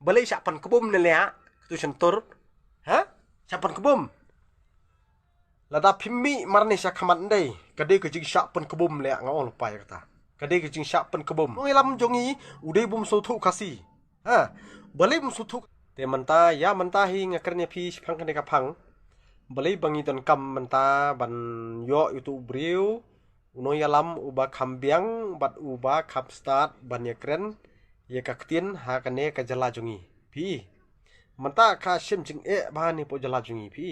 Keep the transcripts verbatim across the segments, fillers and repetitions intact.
Balei shah pynkbum ne leh, katu shentur. Ha? Shah pynkbum. Lada phim mih marne sha khmat ndei, ka dei ka jingshah pynkbum leh nga ong lypa ïa kata. Ka dei ka jingshah pynkbum. U nongïalam jong ngi, u dei bym sngewthuh Khasi. Ha? Balei bym sngewthuh. Te mynta, ïa mynta hi nga kren ïa phi shaphang kane ka phang. Balei ba ngi donkam mynta ban ïoh ïa utu u briew, u nongïalam uba kham biang bad uba kham stad ban ïakren ïa ka ktien ha kane ka jylla jong ngi. Phi. Mynta ka shim jingeh bha ne hapoh jylla jong ngi phi.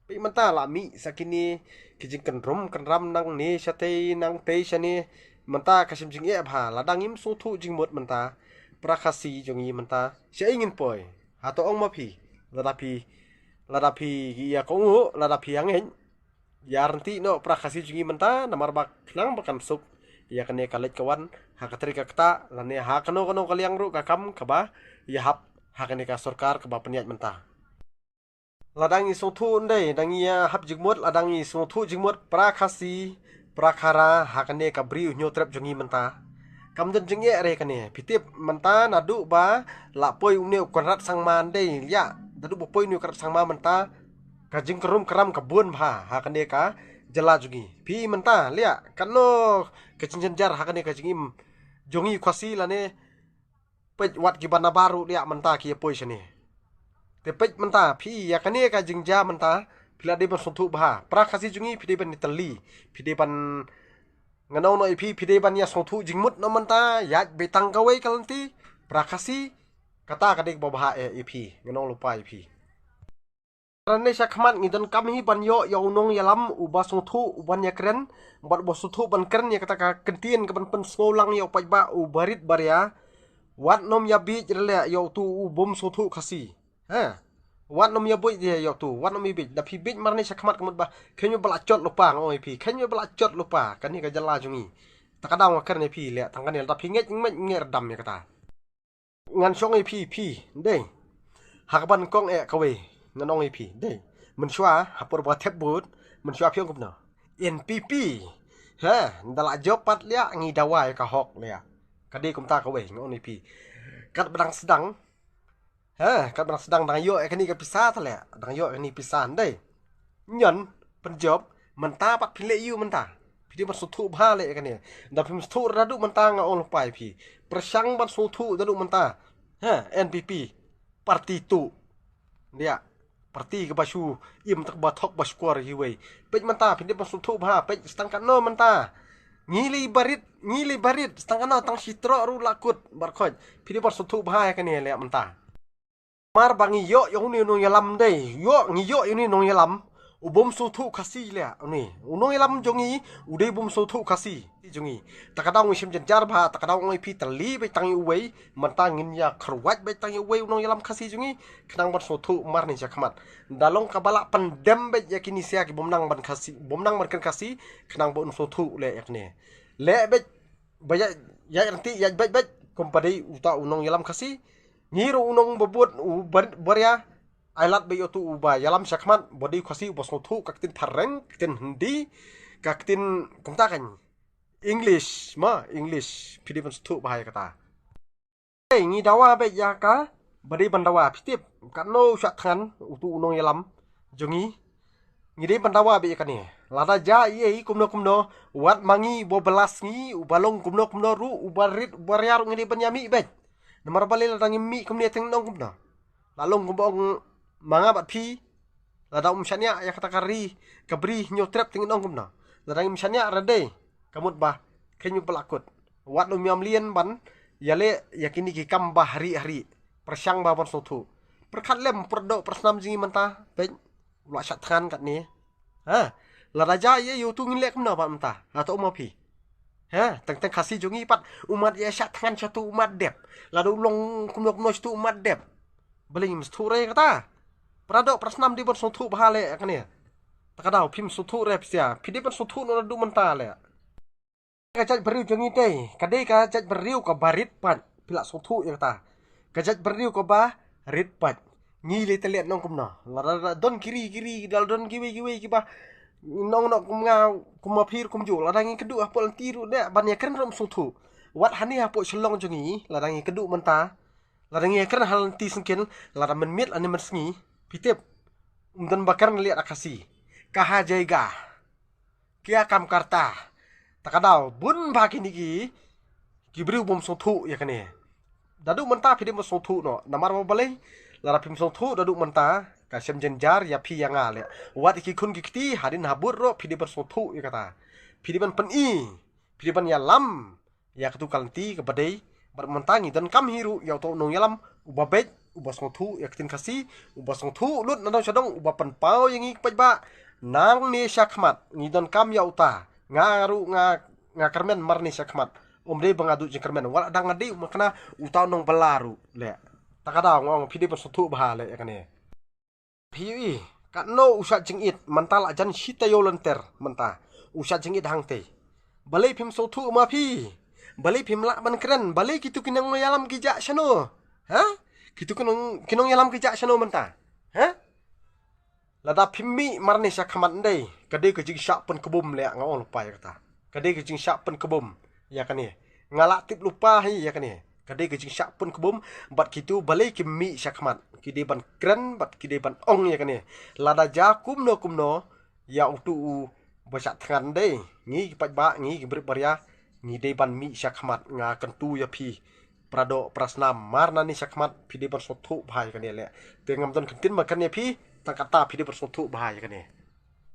Phi mynta la mih sa kine ki jingkynrum kynram nangne shatei nangtei shane. Mynta ka shim jingeh bha lada ngim sngewthuh jingmut mynta. Para Khasi jong ngi mynta. Shaei ngin poi. Hato ong ma phi. Lada phi. Lada phi ïa kong u, lada phi ïa ngeit. Ïa rynti noh para Khasi jong ngi mynta, namar ba khnang ba kan suk. Ïa kane ka leit ka wan, ha ka trei ka ktah, lane ha kano kano ka liang ruh ka kam, kaba, ïa hap, ha kane ka sorkar, kaba pynïaid mynta. Lada ngi sngewthuh ndei, da ngi ïa hap jingmut, lada ngi sngewthuh jingmut, para Khasi, para Khara, ha kane ka briew Hynñiewtrep jong ngi mynta. Kam don jingeh re kane, phi tip, mynta naduh ba, la poi une u Conrad Sangma ndei, ïa, naduh ba poi une u Conrad Sangma mynta, ka jingkynrum kynram ka bun bha ha kane ka jylla jong ngi. Phi mynta leh katno ka jingjynjar ha kane ka jingim jong ngi Khasi lane peit wat kiba nabar ruh leh mynta ki ïa poi shane. Te peit mynta phi ïa kane ka jingjia mynta phi la dei ban sngewthuh bha. Para Khasi jong ngi phi dei ban ïatylli. Phi dei ban ngan ong noh ïa phi phi dei ban ïa sngewthuh jingmut noh mynta ïaid beit tang kawei ka lynti. Para Khasi kata ka dei kaba bha eh ïa phi ngan ong lypa ïa phi. Lane sha khmat ngi donkam hi ban ïoh ïa u nongïalam uba sngewthuh uban ïakren bad uba sngewthuh ban kren ïa kata ka kyntien kaban pynsngewlang ïa u paidbah uba rit ba ria. Wat nym ïa bieit re leh ïa utu u bym sngewthuh Khasi. Ha. Wat nym ïa bieit ïa utu, wat nym ïa bieit. Da phi bieit marne sha khmat ka mut ba khein ba la jot lypa nga ong ïa phi. Khein ba la jot lypa kane ka jylla jong ngi. Ta ka daw nga kren ïa phi leh tang kane da phi ngeit ngeit ngeit rdam ïa kata. Ngan shong ïa phi phi dei. Ha kaban kong eh kawei ngan ong ïa phi dei. Mynshuwa ha por ba thep vote mynshuwa phi ong kumno. N P P. Ha, da la jop pat leh ngi dawa ïa ka hok leh. Ka dei kumta kawei ngan ong ïa phi. Kat ba dang sdang. Ha, kat ba dang sdang dang ïoh ïa kane ka pisa ta leh. Dang ïoh ïa kane pisa dei. Nyan, pynjop, mynta pat phi leh ïu mynta. Phi dei ban sngewthuh bha leh ïa kane. Da phim sngewthuh naduh mynta nga ong lypa ïa phi. Pyrshang ban sngewthuh naduh mynta. Ha, N P P. Parti tu. Dia. Parti kaba shu im tak ba thok ba shukor ïa kiwei. Peit mynta phi dei ban sngewthuh bha, peit stang katno mynta. Ngi lei barit, ngi lei barit, stang katno tang shi troh ruh la kut, bar khoit. Phi dei ban sngewthuh bha ïa kane leh mynta. Mar ba ngi ïoh ïa une u nongïalam dei, ïoh ngi ïoh ïa une u nongïalam, u bym sngewthuh Khasi leh une. U nongïalam jong ngi, u dei bym sngewthuh Khasi jong ngi. Ta ka daw ngi shim jynjar bha, ta ka daw ngi phi tylli beit tang ïa uwei, mynta ngin ïa kyrwat beit tang ïa uwei u nongïalam Khasi jong ngi, khnang ban sngewthuh marne sha khmat. Da long kaba la pyndem beit ïa kine sia ki bym nang ban Khasi, bym nang ban kren Khasi, khnang ba un sngewthuh leh ïa kane. Leh beit, ba ïa, ïa rynti ïa beit beit, kum ba dei uta u nongïalam Khasi, Ngi ruh u nong ba bud u bar-, baria. Ai lad ba ïoh tu uba ïalam shakhmat ba dei u Khasi uba sngewthuh ka ktien phareng, ka ktien Hindi, ka ktien kumta kan English, ma English, phi dei ban sngewthuh ba hai kata. Ei, ngi dawa ba ïa ka, ba dei ban dawa, phi tip, katno shah thngan, utu u nongïalam, jong ngi, Ngi dei ban dawa beit ïa kane. Lada jia ïa i kumno kumno, wat ma ngi uba blas ngi, uba long kumno kumno ruh, uba rit, uba ria ruh ngi dei ban ïa mih beit. Namar balei lada ngi mih kumne te ngi ong kumno. La long kumba ong ma nga bad phi. Lada um shaniah ïa kata ka ri, ka bri Hynñiewtrep te ngi ong kumno. Lada ngim shaniah re dei, ka mut ba, khein ba la kut. Wat um ïam lien ban, ïaleh, ïa kine ki kam ba hari hari. Pyrshang ba ban sngewthuh. Pyrkhat lem, pyrdoh, pyrsnam jong ngi mynta, beit. U la shah thngan katne. Ha. Lada jia ïa utu ngin leh kumno bad mynta. Ha to ma phi. Ha, teng teng Khasi jong ngi pat u mat ïa shah thngan shatu u mat dep. Lada u long kumno kumno shatu u mat dep. Balei ngim sngewthuh re kata. Pyrdoh pyrsnam dei ban sngewthuh bha leh kane. Ta ka daw phim sngewthuh re phi sia. Phi dei ban sngewthuh noh naduh mynta leh. Ka jaitbynriew jong ngi te, ka dei ka jaitbynriew kaba rit pat, phi la sngewthuh ïa kata. Ka jaitbynriew kaba rit pat. Ngi lei te leh nong kumno. Lada don kiri kiri, lada don kiwei kiwei kiba nong nong kum nga, kum ma phi ruh kumjuh. Lada ngi kynduh hapoh lynti ruh dei ban ïa kren ruh ym sngewthuh. Wat hangne hapoh Shillong jong ngi, lada ngi kynduh mynta. Lada ngi kren ha lynti syngkien, lada mynmiet lane mynsngi, phi tip, ym don ba kren liat ha Khasi. Kaha jayega, kya kam karta. Ta ka daw bun bha kine ki, ki briew bym sngewthuh ïa kane. Naduh mynta phi dei ban sngewthuh noh, namar ba balei? Lada phim sngewthuh naduh mynta, ka shem jynjar ïa phi ïa nga leh. Wat ïa ki khun ki kti, hadien habud ruh phi dei ban sngewthuh ïa kata. Phi dei ban pyni, phi dei ban ïalam ïa katu ka lynti kaba dei. Bad mynta ngi donkam hi ruh ïa uto u nongïalam uba beit, uba sngewthuh ïa ka ktien Khasi, uba sngewthuh lut na dong sha dong, uba pynpaw ïa ngi ki paidbah nangne shakhmat. Ngi donkam ïa uta. Nga ruh nga, nga kyrmen marne shakhmat. Ym dei ba nga duh jingkyrmen, wat la dang nga dei u makna, uta u nongbylla ruh leh. Ta ka daw nga ong phi dei ban sngewthuh bha leh ïa kane. Phi ïohi, katno u shad jingit, mynta la jan shi taïew lynter mynta u shad jingit hangtei. Balei phim sngewthuh ma phi? Balei phim lah ban kren? Balei kitu ki nongïalam ki jah shano? Ha? Kitu ki nong, ki nongïalam ki jah shano mynta? Ha? Lada phim mih marne shakhmat ndei, ka dei ka jingshah pynkbum leh, nga ong lypa ïa kata. Ka dei ka jingshah pynkbum ïa kane. Nga la tip lypa hi ïa kane. Ka dei ka jingshah pynkbum. Bad kitu balei kim mih shakhmat, ki dei ban kren bad ki dei ban ong ïa kane. Lada jia kumno kumno ïa utu uba shah thngan ndei, ngi ki paidbah, ngi ki briew baria, ngi dei ban mih shakhmat. Nga kyntu ïa phi, para doh para snam, mar nangne shakhmat phi dei ban sngewthuh bha ïa kane leh. Te ngam don ktien ba kane phi, tang kata phi dei ban sngewthuh bha ïa kane.